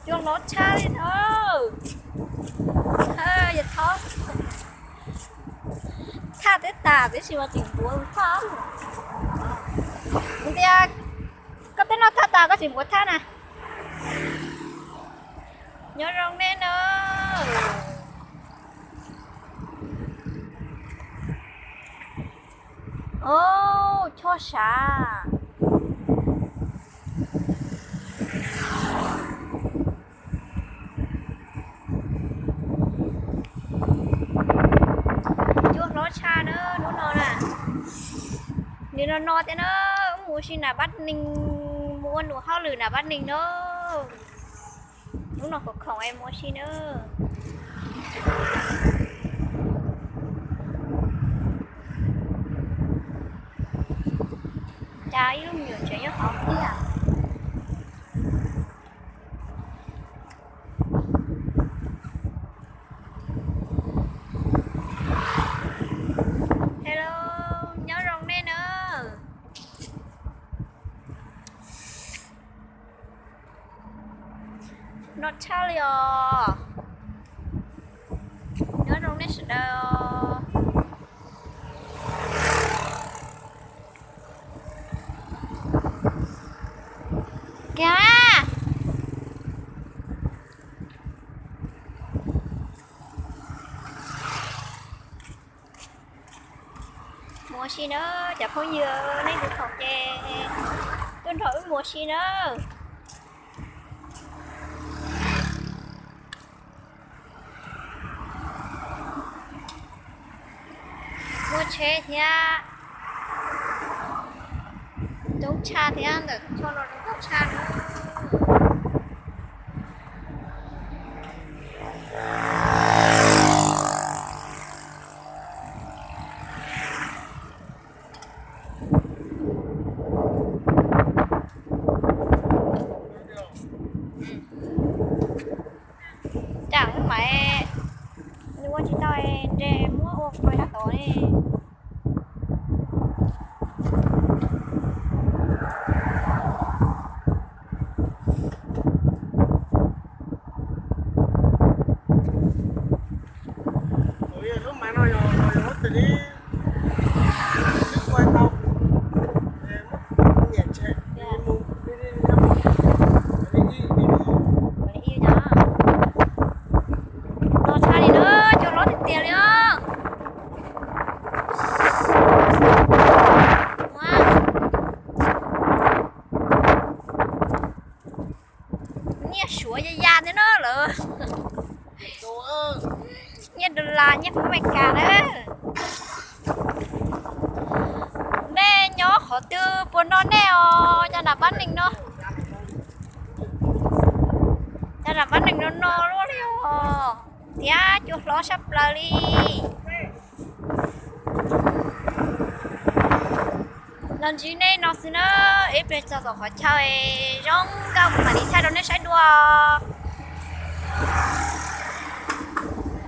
Cua hlob tshaj li na. Yog thab, thaj twb tas tiam sis mas tseem npuav thaj. Kuv tias koj twb noj thaj tas koj tseem npuav thaj na. Nyob zoo nej na. Au, choj sav. Cua hlob tshaj na hnub no na. Nws no no thiab na, wb mus ua si nram Pab Neeg, mus ua nws hauj lwm nram Pab Neeg na. Hnub no khoom khoom es mus ua si na. Cas ib lub me nyuam tsev nyob hauv thiab. Hello, nyob zoo nej na. No tshaj li os. Nyob zoo nej sawv daws. Kiag, mus ua si na cov phooj ywg, nej tus khoom ces tuaj nrog wb mus ua si na. Muaj tsheb thiab, coob tshaj thiab, ntawm txhua no zoo nkauj tshaj na. Tsam wb mam li ua tsis tau, nres muab ua kua sab tod ne. Lub mas no yog, yog lub twg li? Twb ua tau, muab nyiam tseg, mus li li li li. No tshaj li na, cua hlob tiag tiag li os. Nyiaj Suav ya ya thiab na lawm. Nyiaj dollar, nyiaj Amelikas na. Nej nyob qhov twg puas no nej os, cov nram Pab Neeg no. Cov nram Pab Neeg no no luaj li os, thiab cua hlob sab plaws li. Los ntsib nej no xwb na, ib pliag txog tom qhov chaw zoo nkauj kuv mam li thaij rau nej saib dua.